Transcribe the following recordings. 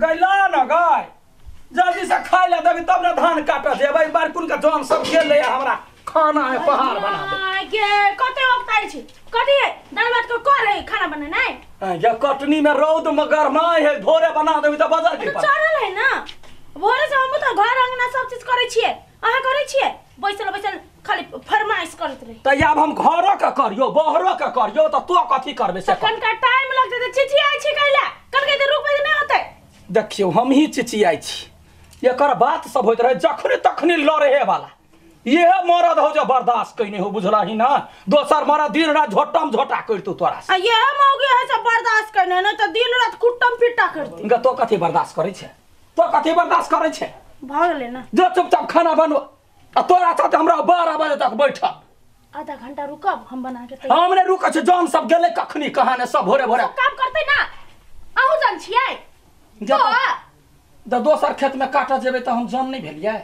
गैला न गाय जल्दी से खाय ले देबी तब न धान काटऽ जेबै। बार कुन के जन सब गेल हमरा खाना है पहाड़ बना दे। के कते वक्त आइ छी कथी है दाल भात को करे खाना बनेनाइ? या कटनी में रौद में गरमाय है भोरे बना देबी त बजर के पर चढ़ल है ना। भोरे से हम त घर अंगना सब चीज करै छियै, अहाँ करै छियै? बैसल बैसल खाली फरमाइश करैत रही। त आब हम घरो के करियो बहरो के करियो त तो कथी करबे से? कनका टाइम लगतै त चिचियाइ छी कैला, कनका त रुकबै त नै होतै। देखियो हम ही चिचियाइ छी, एकर बात सब होइत रहे जखने तखने लड़े वाला। ये मरद हो जो बर्दाश्त कइने हो बुझला ही ना, दोसर मरद दिन रात झोटम झोटा करतौ तोरा से। आ ये मौगी है सब बर्दाश्त कइने नै त दिन रात कुटम पिटा करतै। ग तो कथी बर्दाश्त करै छै? तो कथी बर्दाश्त करै छै? भ गेलै ना। जो चुपचाप खाना बनव आ तोरा साथ हमरा 12 बजे तक बैठ। आधा घंटा रुकब हम बना के। हम नै रुकै छी, जन सब गेलै कखनी कहाँ ने सब भोरे भोरे काम करतै ना। अहूँ जन छियै त दोसर खेत में काटऽ जेबै त हम जन नै भेलियै।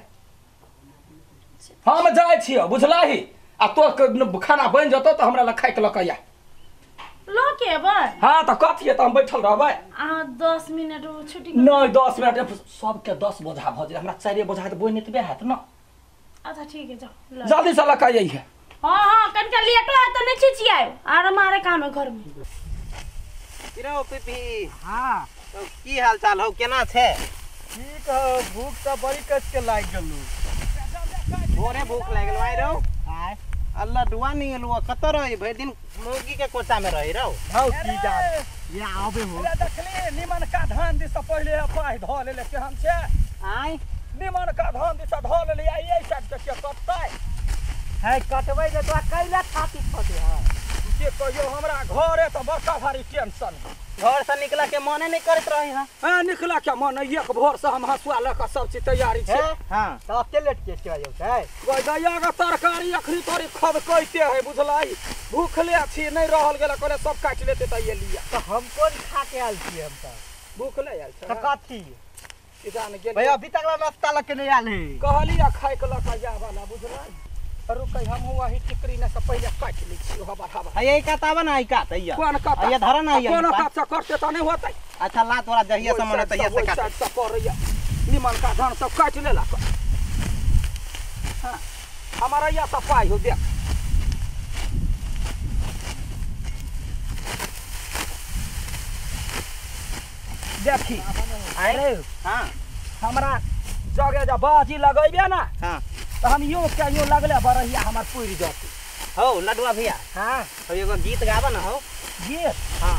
हम जाइ छियै बुझलाही, आ तो खाना बनि जेतौ त हमरा लग खाइ के लऽ के आ। लऽ के एबै? हाँ त कथी त हम बैठल रहबै। अहाँ 10 मिनट छुट्टी नै 10 मिनट सबके 10 बोझा भऽ जेतै, हमरा 4 बोझा त बोनि एतबे हैत न। अच्छा ठीक है जाओ जल्दी से लऽ के अइहे। हाँ हाँ कनका लेटो है त नै चिचियायो, आराम आरे काम है घर में। की रौ पीपी? हाँ तो की हाल चाल हौ, केना छै? ठीक हौ, भूख त बड़ी कस के लागि गेलौ। भोरे भूख लागि गेलौ। आइ रौ आइ अल्लाह डुआ नहीं एलौ, कत रही भरि दिन मौगी के कोचा में रही रौ। हौ की जान ये आबे हो। देखली निमन का धान दिस पहिले पाइ धऽ लेले केहन छै। आइ निमन का धान दिस धऽ लेले आ एहि साइड के कटतै है कटबै जे तोरा कैला छाती फटे है। के कहियो हमरा घरे त बड़का भारी टेंशन है, घर से निकला के मने नहीं करत रही। हां हां निकला के मन एक भोर से हम हसुआ ल के सब चीज तैयारी छै। हां त अते लेट के के जाउ छै? गैया के तरकारी अखनी तोरी खदकैते है बुझलाई, भूखले छी नहीं रहल गेल कहले सब काटि लेते त ये लिया। त हम कोन खा के आयल छी? हम त भूखले आयल छी। त कथी की जान गेल भैया अभी तक नाश्ता ल के नहीं आयल है। कहली आ खाइ के ल के जा वाला बुझलाई। रुकै हम वही टिकरी ने से पहिले काटि लै छी हवा हवा। आ यही कातावा ना आई कात हैया कोन कात हैया धर ना हैया कोन कात से करते त नहीं होतै। अच्छा ला तोरा जहिया से मन तहिया से काट सब करैया निमन का धान सब काटि लेला। हां हमारा या सफाई हो देख। देखी अरे हां हमरा जगे जा बाजी लगैबे ना। हां त हम यो के यो लगले बरहिया हमर पुरि जतै। हौ लडुआ भैया। हां हौ एगो गीत गाबा न हौ। गीत? हां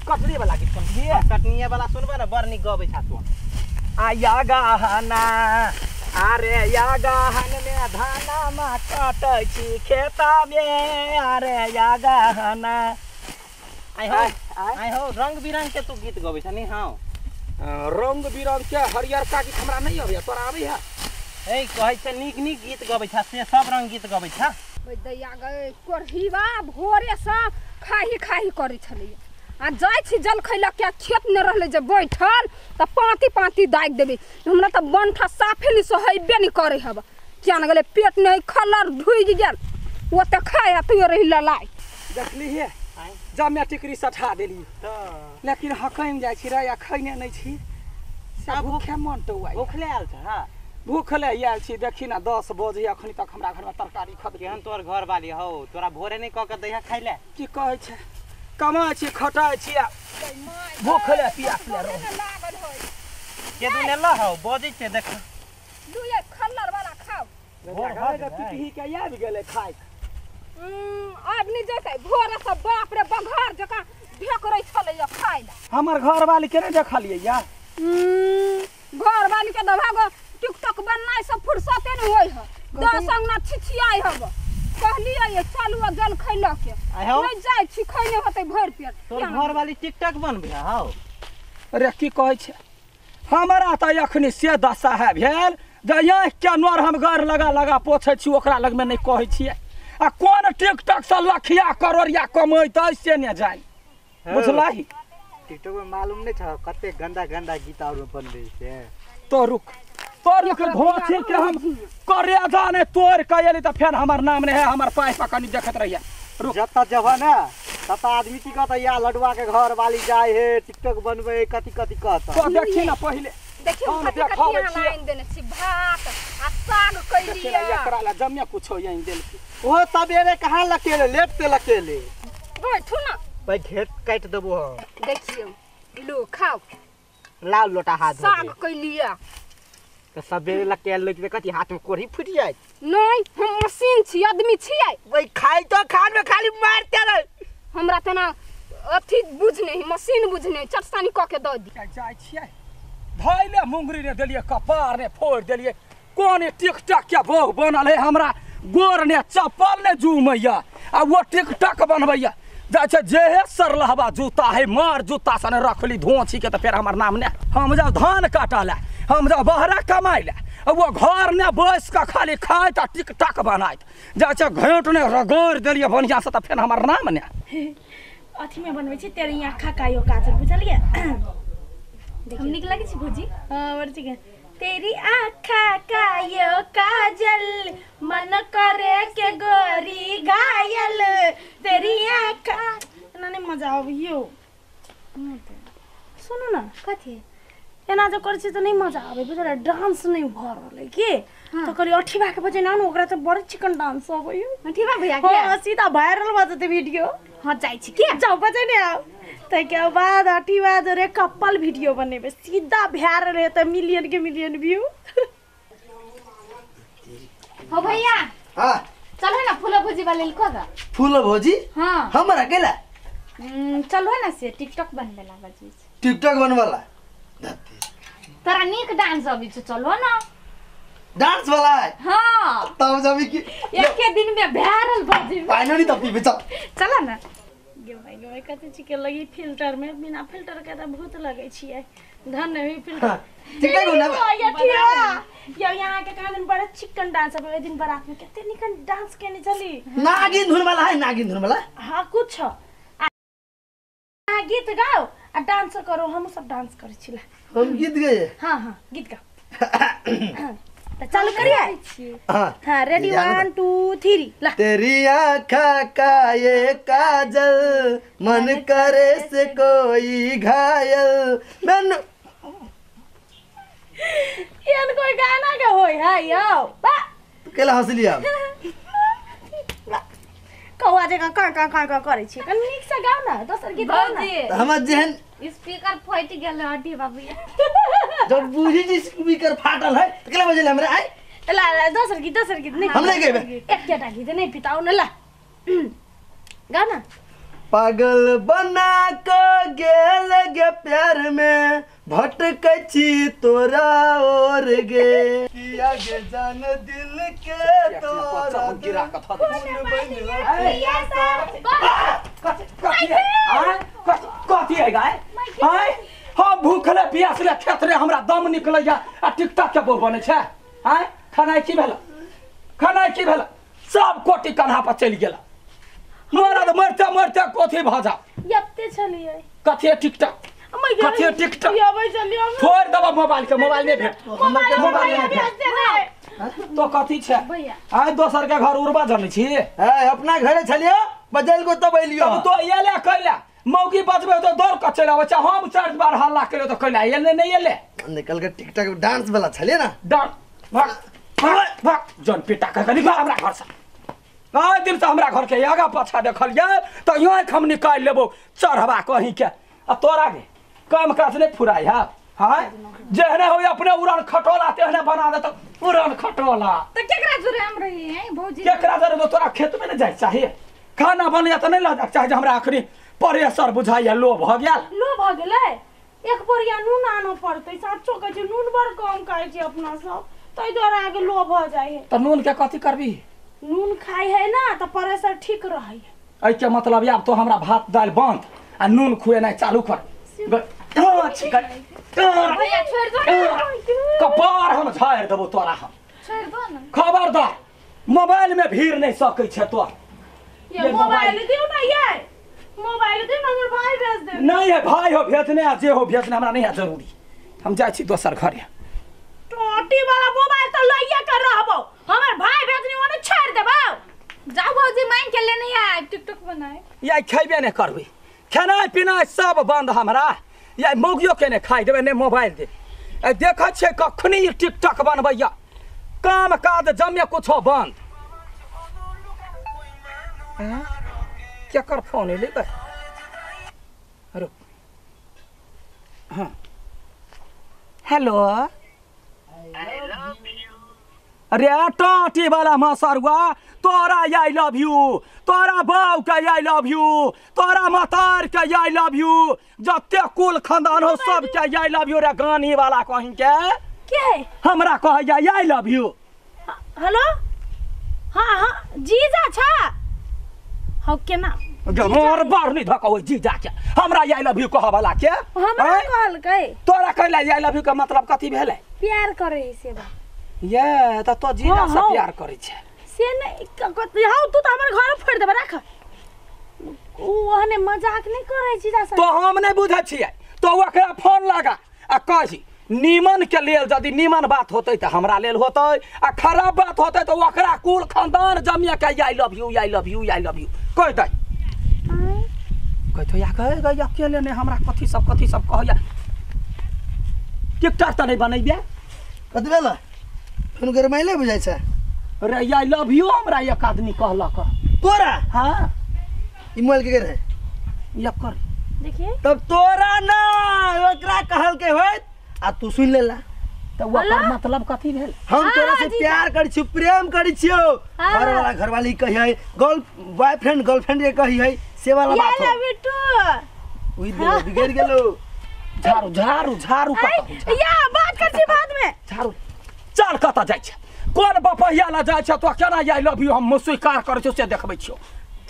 कटनी वाला गीत सुन। गीत कटनिया वाला सुनबा न, बड़ नीक गबै छा तू। आया गहना अरे या गहन में धाना मा कटै छी खेता में अरे या गहना। आइ हौ आइ हौ रंग बिरंग के तू गीत गबै छा नि? हां रंग बिरंग के हरियर का गीत हमरा नहीं आबैया, तोरा आबैया? ए कहै छै नीक नीक गीत गबै छा से सब रंग गीत गबै छा। ओइ दैया गै कोरहीवा भोरे से खाही खाही करै छलै आ जाइ छी जलखै लऽ के खेत ने रहलै जे बैठल त पाँति पाँति दागि देबै। हमरा त बंठा साफे नहि सोहैबे नहि करै हब, किया ने गेलै पेट नहि खलर ढुकि गेल ओते खाय आ तैयो रहि ललाइ। देखली हे जमे टिकरी सठा देली त, लेकिन हकैम जाइ छी रे आ खैने नहि छी से भूखे मन टौआइ। भूखले आयल छ? हां भूखले आयल छी। देखी ना 10 बजे अखनी तक हमरा घर में तरकारी खद। केहन तोर घर वाली हौ तोरा भोरे नहीं कह के दैहा खाइले? की कहै छै कमाइ छी खटाइ छी आ भूखले पियासले रह। के दिन एला हौ बजै छै देख दुए खल्लर वाला खाओ। भोर भऽ गेलै पिपही के आबि गेलै खाइ। आब नहि जेतै भोरे से बाप रे बघार जकाँ ढेकरै छलै खाइ ला। हमर घर वाली के नहि देखलियै या? घर वाली के दभागो टिकटॉक बननाइ सब फुर्सते नहीं होय है, 10 अंगना छिछियाइ हब। कहलियै ये चलू जल खै लऽ के नहीं जाइ छी खैने होतै भरि पेट। तोर घर वाली टिकटॉक बनबै हौ? अरे की कहै छै हमरा त अखनी से दशा है भेल जे आँखि के नोर हम गड़ लगा लगा पोछै छी ओकरा लगमे नहीं कहै छियै। आ कोन टिकटॉक से लखिया करोड़िया कमैतै से ने जानि बुझलही। टिकटॉक में मालूम नहीं छ कते गंदा गंदा गीत और बनबै छै। तो रुक तोर घोची के हम करे जाने तोड़ के एली त फेर हमर नाम नहीं है, हमर पाइ पर कनी देखत रहिया। रुक जत जब ना तब आदमी की कहता या लडुआ के घर वाली जाए है टिकटॉक बनबे कथि कथि कहता। तो देखी ना पहिले देखियो हम कथि देखाबै कथि छियै। अहाँ आनि देने छी भात आ साग देखी ना कैलियै। एकरा ला जमिया कुछो आनि देलकी। ओ सबेरे कहाँ लकेले लेट से लकेले। बैठू ना भाई घेट काट देबो हम। देखियो लो खाओ लाल लोटा हाथ धो साग कैलियै। तो सबेरे लकेल लग कथि हाथ में कोढ़ी फूट जाए। नहीं हम मशीन छी आदमी छियै। वही खाई तो खान में खाली मारते रहे। हमरा तना अथी बुझने ही मशीन बुझने चटसानी क के दऽ दी। जाइ छियै धैले मुंगरी ने देलियै कपार ने फोड़ देलियै। कोन टिकटॉक के भोग बनल है हमरा गोर ने चप्पल ने जुमैया आ वो टिकटॉक बनबैया। जाइ छै जेहे सरलहबा जूता है मार जूता सन रखली धोछी के त फेर हमर नाम ने। हम जाउ धान काटऽ ला हम जाउ बहरा कमाइ ला आ वो घर ने बैस के खाली खाइत आ टिकटॉक बनाइत। जाइ छै घेंट ने रगड़ देलियै बढ़िया से त फेर हमर नाम ने। अथी में बनबै छी तेरी आँखा का यो काजल बुझलियै। हम नीक लगै छी भौजी। हां बड़ ठीक है। तेरी आँखा का यो काजल मन करे के गोरी घायल तेरी आँखा एना नहीं मजा आबियो। सुनू ना कथी एना जो करै छी त नहीं मजा आबै बुझलियै। डांस नहीं भऽ रहल है की त कहलियै अठीबा के बजेना ने ओकरा त बड़ चिकन डांस अबैयो। अठीबा भैया के हां सीधा वायरल भऽ जेतै वीडियो। हां जाइ छी के जाउ बजेने आउ। ताहिके बाद अठीबा जोरे कपल वीडियो बनेबै सीधा वायरल हेतै मिलियन के मिलियन व्यू। हो भैया हां चलो ना फूल भौजी वाले लिखो गा। फूल भौजी हां हमरा अकेला चलो ना से टिकटॉक बनबे ला बजी। टिकटॉक बनवाला तोरा नीक डांस अबै छौ चलो ना डांस वाला है। हां तब जब की एके दिन में वायरल भऽ जेबै। पानी नहीं तब पीबे चल चला ना। गे भाई गे कथी छी के लगी फिल्टर में बिना फिल्टर के त भूत लगै छियै। धन नहीं फिल्टर टिकटॉक बना यो यहाँ के कहाँ दिन बड़ा चिकन डांस अब दिन बारात में कते निकन डांस केने चली। नागिन धुन वाला है नागिन धुन वाला। हां कुछ आ गीत गाओ आ डांस करो हम सब डांस करै छिला। हम गीत गए। हां हां गीत गाओ त चालू करिए। हां हां रेडी 1 2 3 ला। तेरी आँखा का ये काजल मन करे से कोई घायल मन एहन कोई गाना के होय है यौ बा केला हंसली आप कौआ जकाँ काँ काँ काँ काँ करै छी कनि नीक से गाउ ना दोसर गीत गाउ ना। हमर जेहन स्पीकर फटि गेल अठी बाबू जब बूझी जी स्पीकर फाटल है त केला बजेले हमरा आइ ला ला दोसर गीत नहीं हम नहीं गेबे एकटा गीत नहीं पिताउ न ला गाउ ना। पागल बना के गेल गे प्यार में भटकै छी तोरा और गे किया गे जान दिल के तोरा गिरा के थऽ कथी है गाय आय हम भूखले प्यासले खेत रे हमरा दम निकलैया आ टिकटॉक के बोल बनै छै। आय खानाइ की भेल खानाइ की भेल सब कोटी कन्हा पर चलि गेल। मरद मरते मरते कथी भऽ जा यत्ते छलियै कथी टिकटॉक कथी टिकटॉक फोड़ देबो मोबाइल के मोबाइल नहि भेट मोबाइल नहि भेट तो कथी छै आय दोसर के घर उड़बा जनै छी। ए अपना घरे छलियो बजल को तब एलियो तब तो एले कैला मौगी बजबे तो दौड़ के चलि आबै छै। हम चारि बार हल्ला केलियो तो कैला एले नहि एले निकल के टिकटॉक डांस वाला छलिए ना डांस भाग भाग भाग जन पिटा के कनि हमरा घर से आइ दिन से हमरा घर के आगा पाछा देखलियै त आँखि हम निकालि लेबो चढ़बा कहीं के। आ तोरा के काम काज नहि फुराइ है हां जेहने हो अपने उड़न खटोला तेहने बना देत उड़न खटोला। त केकरा जोरे हम रही हैं भौजी केकरा जोरे तोरा खेत में न जाय चाही खाना बनैया त नहीं लऽ जाय चाही जे हमरा अखनी प्रेशर बुझाइया लो भऽ गेल लो भऽ गेलै। एक बोरिया नून आनऽ पड़तै साचो कहै छै नून बड़ कम खाइ छी अपना सब ताहि दुआरे अहाँके लो भऽ जाइ है। त नून के कथी करबी नून खाइ है ना त प्रेशर ठीक रहै है। एहिके मतलब आब तो हमरा भात दालि बंद आ नून खुएनाइ चालू कर। भैया छोड़ दो ना कपार हम झाड़ि देबो तोरा हम छोड़ दो ना। खबरदार मोबाइल में भीड़ नहीं सकै छै तोर। ये मोबाइल दियो ना ये मोबाइल दियो ना हमर भाई भेज दे। नहीं है भाई हो भेजने आ जे हो भेजने हमरा नहीं है जरूरी। हम जाइ छी दोसर घरे। टोटी वाला मोबाइल त लइया के रहबो हमर भाई भेजनी ओने छोड़ देबो। जाओ भौजी मान के लेने आए टिकटॉक बनाए। या खेबे नै करबै, खेनाइ पिनाइ सब बंद हमरा। या मौगियो के नै खाइ देबै ने मोबाइल दे। ए देखै छियै कखनी टिकटॉक बनबैया, काम काज जमे कुछो बंद। केकर फोन एलै बे? रुक। हाँ हेलो। अरे टाटी वाला मसरुआ, तोरा I love you, तोरा बाऊ के I love you, तोरा मतार के I love you, जते कुल खानदान हो सब के I love you. रे गानी वाला कहीं के के हमरा कहैया I love you. Hello. हाँ हाँ जीजा छा हौ केना मोर बार नहीं धक जीजा के हमरा I love you कह वाला के हमरा कहलकै। तोरा कहला I love you के मतलब कथी भेलै? प्यार करे से बा। ये त तो जीजा से प्यार करै छै से नै हौ तू त हमर घर फोड़ देबे राख। उ ओहने मजाक नै करै जीजा से। तो हम नै बुझै छियै, तो ओकरा फोन लगा आ कही नीमन के लेल यदि नीमन बात होतै त हमरा लेल होतै आ खराब बात होतै त ओकरा कुल खानदान जमिया के I love you I love you I love you कह दै। कहतो या कह गई अकेले ने हमरा कथी सब कहैया। टिकटॉक त नै बनैबे कथी भेलै? फोन गरमाइले बुझाइ छै। रे I love you हमरा एक आदमी कहलक। तोरा? हाँ। ई मोबाइल के रहे? एकर। देखिए तब तोरा ना ओकरा कहलकै होइत आ तू सुन लेला त ओकर मतलब कथी भेल? हम तोरा से प्यार करै छियौ, प्रेम करै छियौ। घरवाला घरवाली कहियै, गर्ल बॉयफ्रेंड गर्लफ्रेंड के कहियै, से वाला बात हो। I love you two. ओइ बिगड़ गेलो। झाड़ू झाड़ू झाड़ू कत या बात कर छी बाद में। झाड़ू चल कत जाइ छै, कोन बपहिया ला जाइ छै तो केना I love you हम स्वीकार करै छियौ से देखबै छियौ।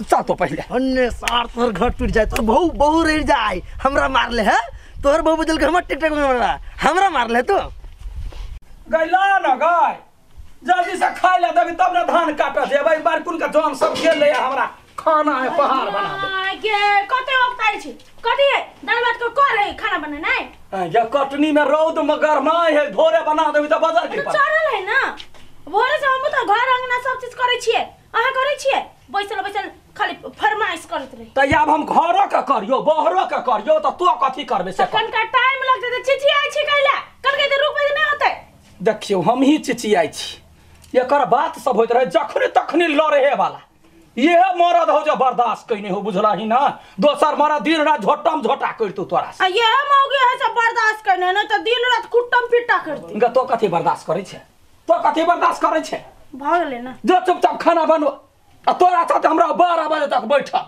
चल तो पहिले अन्ने सार तोहर घर टूट जाय, तोहर बहु बहु रह जाय। हमरा मारले है तोहर बहु बदल के हमर टिकटॉक में मारला, हमरा मारले तो गैला न गाय। जल्दी से खाइ ला देबी तब न धान काटऽ जेबै। बारकुन के जन सब गेलै हमरा खाना है पहाड़ बना दे। के कते वक्त आइ छी कथी है दाल भात के करे खाना बनेनाइ? या कटनी में रौद में गरमाय है, भोरे बना देबी त बजर के पर चढ़ल है ना। भोरे से हम त घर अंगना सब चीज करै छियै, अहाँ करै छियै? बैसल बैसल खाली फरमाइश करत रही। त आब हम घरो के करियो बहरो के करियो त तो कथी करबे से? कनका टाइम लग जेतै। चिचियाइ छी कैला? कनका त रुकबै नै होतै। देखियौ हम ही चिचियाइ छी, एकर बात सब होइत रहे जखनी तखनी लड़े वाला। ये मरद हो जो बर्दाश्त कइने हो बुझला ही ना, दोसर मरद दिन रात झोटम झोटा करतौ तोरा से। आ ये मौगी है सब बर्दाश्त कइने नै त दिन रात कुटम पिटा करतै। ग तो कथी बर्दाश्त करै छै? तो कथी बर्दाश्त करै छै? भ गेलै ना। जो चुपचाप खाना बनव आ तोरा साथ हमरा 12 बजे तक बैठब।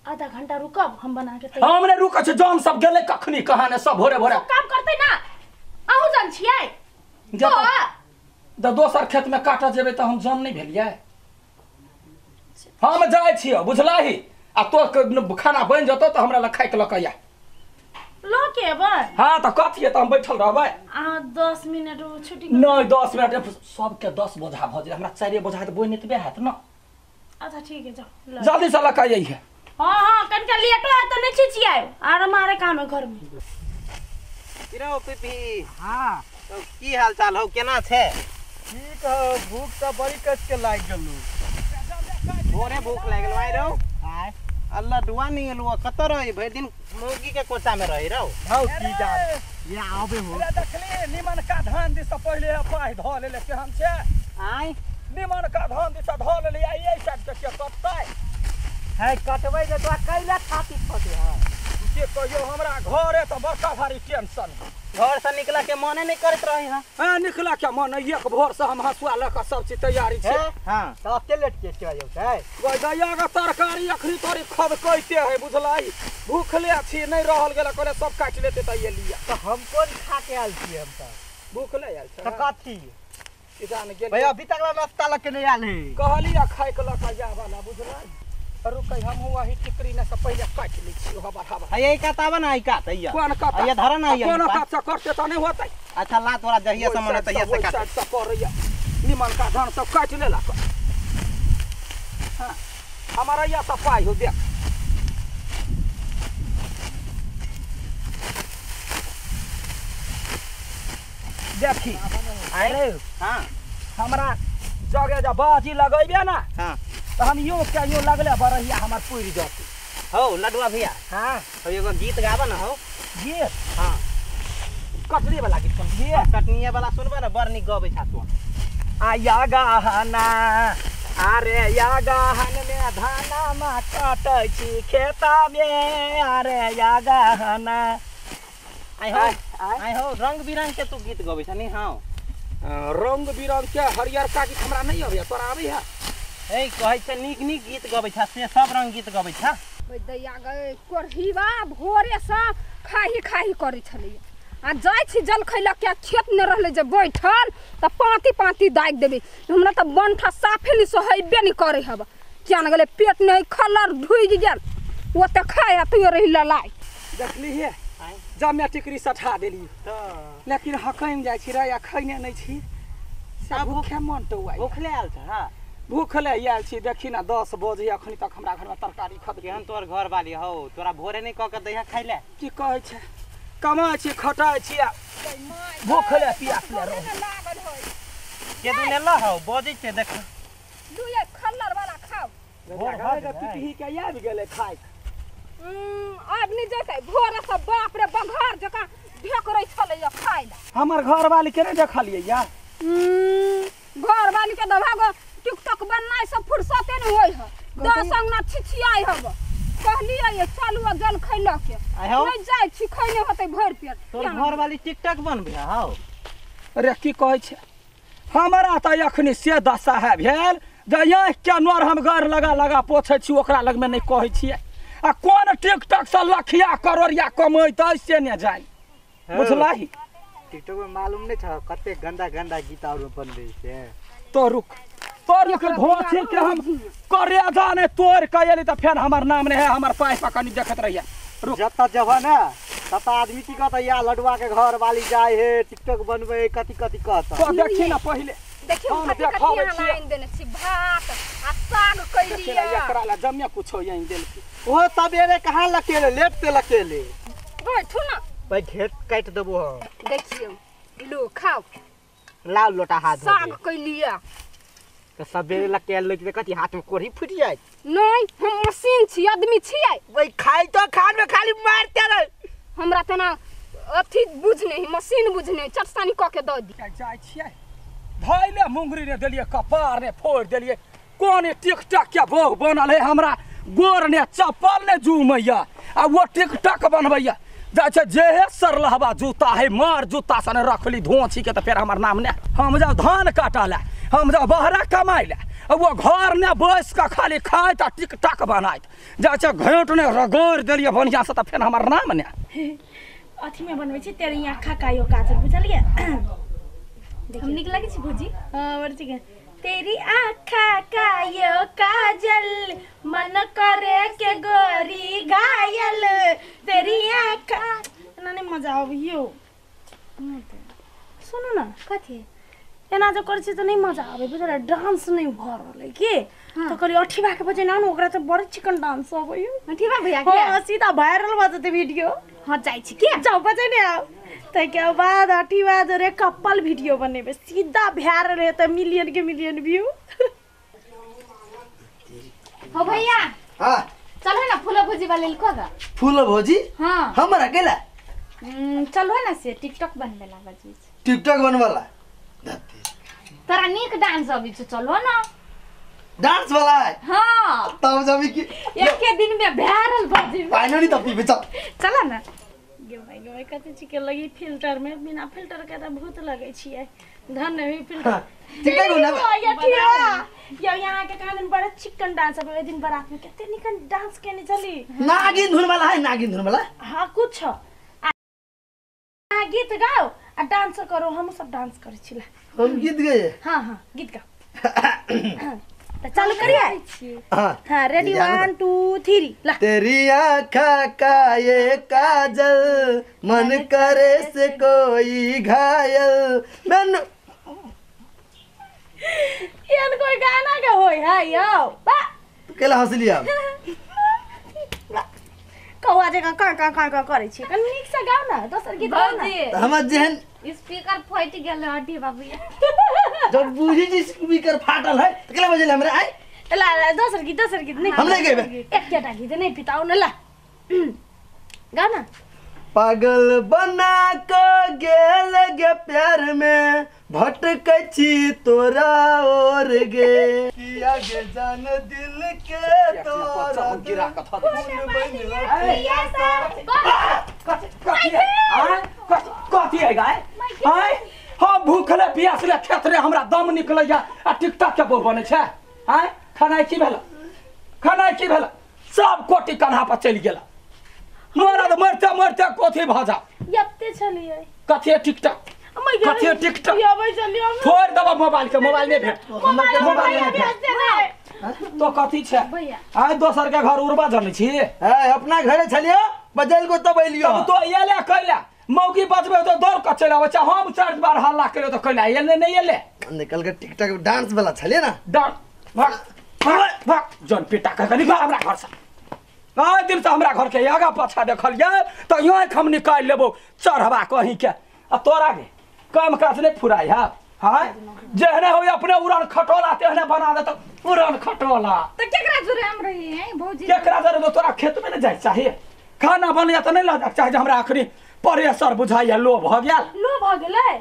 आधा घंटा रुकब हम बना के तैयार। हम नै रुकै छी, जन सब गेलै कखनी कहाँ ने सब भोरे भोरे सब काम करतै ना। अहूँ जन छियै तो दोसर खेत में काटऽ जेबै त हम जन नै भेलियै। हम जाइ छियौ बुझलही, आ तो खाना बनि जेतौ त हमरा लग खाइ के लऽ के आ। लऽ के एबै? हाँ त कथी त हम बैठल रहबै। अहाँ 10 मिनट छुट्टी नै 10 मिनट सबके 10 बोझा भऽ जेतै, हमरा 4 बोझा त बोनि एतबे हैत न। अच्छा ठीक है जाओ जल्दी से लऽ के अइहे। हाँ हाँ कनका लेटो है त नै चिचियायो, आराम आरे काम है घर में। Kiro PP. हाँ तो की हाल चाल हो, केना छै? ठीक हो, भूख त बड़ी कस के लागि गेलौ। भोरे भूख लागल भाई रौ। आय अल्लाह डुआ नहीं एलु, कत रही भरि दिन मौगी के कोचा में रही रौ। हौ की जा ये आबे हो। अरे देखली निमन का धान दिस पहिले पाइ धऽ लेले केहन छै? आय निमन का धान दिस धऽ लेले आ एहि साइड के कटतै है? कटबै जे तोरा कैला छाती फटे है के कहियो। हमरा घरे त बड़का भारी टेंशन, घर से निकला के मने नहीं करत रही। हां हां निकला के मन एक भोर से हम हसुआ ल के सब चीज तैयारी छै। हां त अते लेट के के जाउ छै? गैया के तरकारी अखनी तोरी खदकैते है बुझलाई, भूखले छी नहीं रहल गेल, कहले सब काटि लेते त ये लिया। त हम कोन खा के आयल छी? हम त भूखले आयल छै त कथी जान गेल भैया अभी तक नाश्ता ल के नहीं आयल है। कहली आ खाइ के ल के जा वाला बुझलाई। रुकै हम हुआ ही टिकरी ने से पहिले काटि लै छी हवा हवा। है कातावा ना कात हैया कोन कात हैया धरा ना हैया कोन कात से करते त नहीं होतै। अच्छा ला तोरा जहिया से मन तहिया से काट सब करैया निमन का धान सब काटि लेला। हां हमारा या सब पाई हो देख। देखी अरे हां हमरा जगे जा बाजी लगैबे ना। हां तऽ हम यो के यो लगले बरहिया हमर पुरि जतै। हौ लडुआ भैया, हां हौ एगो गीत गाबऽ न हौ। गीत? हां, कटनी वाला गीत सुन। गीत कटनिया वाला सुनबा न, बड़ नीक गबै छा तू। आया गहना अरे या गहन में धाना मा कटै छी खेता में, अरे या गहना। आइ हौ, आइ हौ रंग बिरंग के तू गीत गबै छ नि? हां, रंग बिरंग के हरियरका गीत हमरा नहीं अबैया, तोरा आबैया? ए कहै छ नीक नीक गीत गबै छ, से सब रंग गीत गबै छ। ओइ दैया गै कोरहीवा भोरे से खाही खाही करै छलैया आ जाइ छी जलखै लऽ के, खेत नहि रहलै जे बैठल तऽ पाँति पाँति दागि देबै। हमरा तऽ बंठा साफे नहि सोहेबे नहि करै हब, किया ने गेलै पेट नहि खलर ढुकि गेल, ओते खाय आ तू रहि ललाइ। देखली हे जमे टिकरी सठा देली तऽ, लेकिन हकैम जाइ छी रे आ खैने नहि छी, से भूखे मन टौआइ। भूखले आयल छ? हां, भूखले आयल छी। देखी ना 10 बजे अखनी तक हमरा घरमे तरकारी खत। केहन तोहर घर वाली हौ, तोरा भोरे नहि कऽ के दैहा खाइ ले? की कहै छै, कमाइ छी खटाइ छी आ भूखले पियासले रहै। के दू नेला हौ बजै छै देख। लू ये खल्लर वाला खाओ। पिपही के आबि गेलै खाइ। आब नहि जेतै भोरे से बाप रे बघार जकाँ ढेकरै छलैया खाइ ला। हमर घर वाली के नहि देखलियै या? घर वाली के दभागो टिकटॉक बननाइ सब फुर्सते नहि होइ है, 10 अंगना छिछियाइ हब। कहलियै ये चलू आ जलखै लऽ के, नहि जाइ छी खैने होतै भरि पेट। तोर घर वाली टिकटॉक बनबै हौ? अरे की कहै छै, हमरा तऽ अखनी से दशा है भेल जे आँखि के नोर हम गड़ लगा लगा पोछै छी, ओकरा लगमे नहि कहै छियै। आ कोन टिकटॉक से लखिया करोड़िया कमैतै से नहि जानि, बुझलही? टिकटॉक में मालूम नहीं छ कते गंदा गंदा गीत और बनबै छै। तो रुक तोर के धोछी के हम करेजा ने तोड़ के एली तऽ फेर हमर नाम नहि है, हमर पाइ पर कनी देखैत रहिया। रुक जतऽ जबह ना ततऽ आदमी की कहतै, या लडुआ के घर वाली जाइ हे टिकटॉक बनबै कथी कथी कहतै। तो देखी ना पहिले, देखियौ कथी कथी लाइन देने छी, भात आ साग कैलियै। एकरा ला जम्मे कुछो आनि देलकी। ओहो सबेरे कहाँ लकेले, लेट से लकेले। बैठू ना भाई, घेट काटि देबो हम। देखियौ लो खाओ, लाउ लोटा हाथ धो। साग कैलियै तऽ सबेरे लकेल लग के कथी हाथ में कोढ़ी फुटि जाय। नहीं हम मशीन छी, आदमी छियै। वही खाइ तो खान में खाली मारते रह। हमरा तेना अथी बुझने मशीन बुझने चटसानी कऽ के दऽ दी। जाइ छियै धैले मुंगरी ने देलियै, कपार ने फोड़ि देलियै। कोन टिकटॉक के भोग बनल है, हमरा गोर ने चप्पल ने जुमैया आ वो टिकटॉक बनबैया। जाइ छै जेहे सरलहबा जूता है, मार जूता सने रखली धोछी के तऽ फेर हमर नाम ने। हम जाउ धान काटऽ लए, हम जाउ बहरा कमाइ लए, आ वो घर ने बैस कऽ खाली खाइत आ टिकटॉक बनाइत। जाइ छै घेंट ने रगड़ि देलियै बढ़िआँसँ तऽ फेर हमर नाम ने। अथी में बनबै छी तेरी आँखा का यो काजल, बुझलियै? हम नीक लगै छी भौजी? हां बड़ ठीक है। तेरी आँखा का यो काजल मन करे के गोरी घायल, तेरी आँखा एना नहीं मजा आबियो। सुनू ना कथी एना जो करै छी तऽ नहीं मजा आबै, बुझलियै? डांस नहीं भऽ रहल है की। तऽ कहलियै अठीबा के बजेना ने, ओकरा तऽ बड़ चिकन डांस अबैयो। अठीबा भैया के? हां, सीधा वायरल भऽ जेतै वीडियो। हां जाइ छी के? जाउ बजेने आउ। ताहिके बाद अठीबा जोरे कपल वीडियो बनेबै, सीधा वायरल हेतै, मिलियन के मिलियन व्यू। हो भैया, हां चलो ना फूलो भोजी वाले लिखो गा। फूलो भोजी? हां हमरा अकेला चलो ना से टिकटॉक बनबेला बजी। टिकटॉक बनवाला? तोरा नीक डांस अबै छौ, चलो ना डांस वाला है। हां तब जब की एके दिन में वायरल भऽ जेबै। फाइनली तब पीबे चल। चला ना। गे भाई गे भाई कते चिकन लगी फिल्टर में, बिना फिल्टर के त भूत लगै छियै। धन नहीं फिल्टर। टिकटॉक बनाबे। यो यहाँ के कहाँ दिन बड़ा चिकन डांस अब ओइ दिन बारात में कते निकन डांस केने छली। नागिन धुन वाला है, नागिन धुन वाला। हां कुछ आ गीत गाओ आ डांस करो, हम सब डांस करै छिला। हम गीत गए? हां हां गीत गाओ। तो चालू करिए। हाँ रेडी 1 2 3 ला। तेरी आँखा का ये काजल मन करे से कोई घायल मन। एहन कोई गाना के होय है यौ बा। केला हंसली आप? कौआ जकाँ काँ काँ काँ काँ करै छी, कनि नीक से गाउ ना, दोसर गीत गाउ ना। हमर जेहन स्पीकर फटि गेल अठी बाबू। जब बूझी जी स्पीकर फाटल है तो केला बजेले हमरा? आइ ला ला दोसर गीत, दोसर गीत नहीं। हम नहीं गेबे। एकटा गीत नहीं पिताओ न, ला गा ना। पागल बना के गेल गे प्यार में भटकै छी तोरा और गे, किया गे जान दिल के तोरा गिरा के थऽ कथी है गाय? आय हम भूखले प्यासले खेत रे हमरा दम निकलैया आ टिकटॉक के बहु बनै छै। आय खानाइ की भेल? खानाइ की भेल? सब कोटी कन्हा पर चलि गेल। मरद मरते मरते कथी भऽ जा यत्ते छलियै। कथी टिकटॉक? कथी टिकटॉक? फोड़ देबो मोबाइल के, मोबाइल नहि भेट, मोबाइल नहि भेट। तो कथी छै? आय दोसर के घर उड़बा जनै छी? ए अपना घरे छलियो बजल को तब एलियो। तब तो एले कैला मौगी बजबे तो दौड़ के चलि आबै छै। हम 4 बार हल्ला करियो तो कैला एले नहि एले। निकल के टिकटॉक डांस वाला छलिए ना। डांस भाग भाग भाग जन पिटा के कनी भाग हमरा घर से। आइ दिन से हमरा घर के आगा पाछा देखलियै तऽ आँखि हम निकालि लेबो चढ़बा कहीं के। आ तोरा के काम काज नहि फुराइ है? हाँ जेहने हो अपने उड़न खटोला तेहने बना देत उड़न खटोला। त केकरा जोरे हम रही हैं भौजी? केकरा जोरे? तोरा खेत में नहि जाय चाही, खाना बनैया तऽ नहि लऽ जाय चाही। हमरा अखनी प्रेशर बुझाइया लो भऽ गेल। लो भऽ गेलै?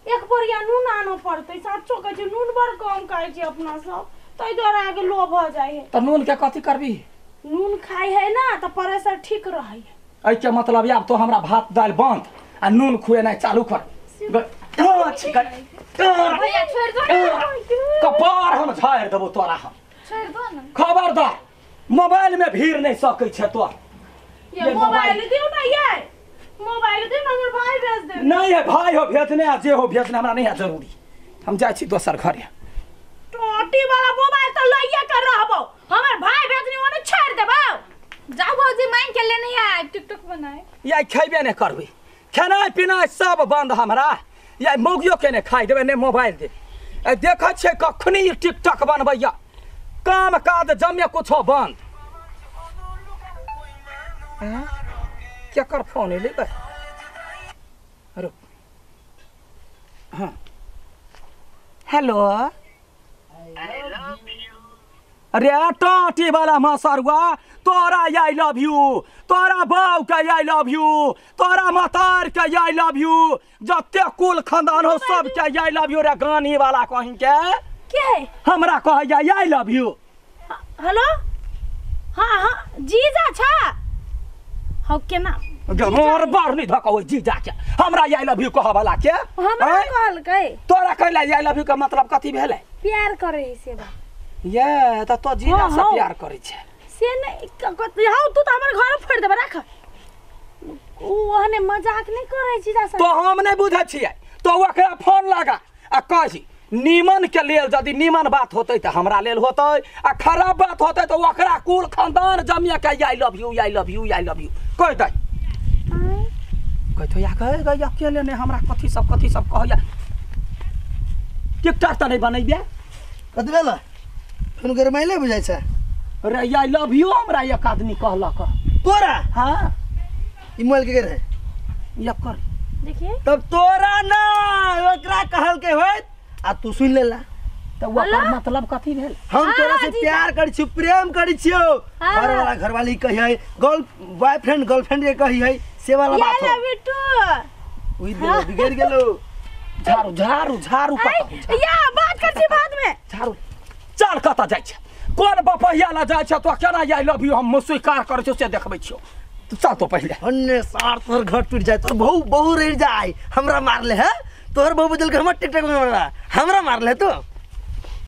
एक बोरिया नून आनऽ पड़तै। साचो कहै छै नून बड़ कम खाइ छी अपना सब, ताहि दुआरे अहाँके लो भऽ जाइ है। तऽ नून के कथी करबी? नून खाइ है ना तऽ प्रेशर ठीक रहै है। एहिके मतलब आब तो हमरा भात दालि बंद आ नून खुएनाइ चालू कर। भैया छोड़ दो कपार हम झाड़ि देबो तोरा हम। छोड़ दो ना। खबरदार मोबाइल में भीड़ नहीं सकै छै तोर। ये मोबाइल दियो ना, ये मोबाइल दियो ना, हमर भाई भेज दे। नहीं है भाई हो भेजने आ जे हो भेजने हमरा नहीं है जरूरी। हम जाइ छी दोसर घरे। टोटी वाला मोबाइल तो लइया के रहबो, हमर भाई भेजनी ओने छोड़ देबो। जाओ भौजी मान के लेने आए टिकटॉक बनाए। या खैबे नहीं करबी, खेनाइ पिनाइ सब बंद हमरा। या मौगियो के ने खाइ देबै ने मोबाइल देबै। देखै छियै कखनी टिकटॉक बनबैया, काम काज जमे कुछो बंद। केकर फोन एलै बे? रुक। हाँ हेलो। अरे टाटी वाला मसरुआ तोरा I love you, तोरा बाऊ के I love you, तोरा मतार के I love you, जते कुल खानदान हो सब के I love you. रे गानी वाला कहीं के के हमरा कहैया I love you. Hello हाँ हाँ जीजा छा हौ केना मोर बार नहीं धक ओइ जीजा के हमरा I love you कह वाला के हमरा कहलकै। तोरा कहला I love you के मतलब कथी भेलै? प्यार करे से बा। ये त तो जीजा से प्यार करै छै से नहीं। हौ तू त हमर घर फोड़ देबे राख। उ ओहने मजाक नहीं करै जीजा से। तो हम नहीं बुझै छियै। तो ओकरा फोन लगा आ कही नीमन के लेल यदि नीमन बात होतै त हमरा लेल होतै आ खराब बात होतै त ओकरा कुल खानदान जमिया के I love you I love you I love you कह दै। कह तो या कह गया अकेले नहीं हमरा कथी सब कहैया। टिकटॉक त नहीं बनैबे कथी भेल? फोन गरमाइले बुझाइ छै। अरे I love you हमरा एक आदमी कहलक। तोरा? हाँ ई मोबाइल के रहे? एकर देखिए तब तोरा ना ओकरा कहलकै होइत आ तू सुन लेला त ओकर मतलब कथी भेल? हम तोरा से प्यार करै छी, प्रेम करै छियौ। घर वाला घरवाली कहियै, गर्ल बॉयफ्रेंड गर्लफ्रेंड के कहियै, से वाला बात हो। I love you two. ओइ देलो बिगड़ गेलो। झाड़ू झाड़ू झाड़ू कत या बात कर छी बाद में। झाड़ू चल कत जाइ छै? कोन बपहिया ला जाइ छै? तो केना I love you हम स्वीकार करै छियौ से देखबै छियौ। चल तो पहिले अन्ने सार तोहर घर टूट जाए, तोहर बहु बहु रह जाए। हमरा मारले है तोहर बहु बदल के हमर टिकटॉक में मारला, हमरा मारले तो।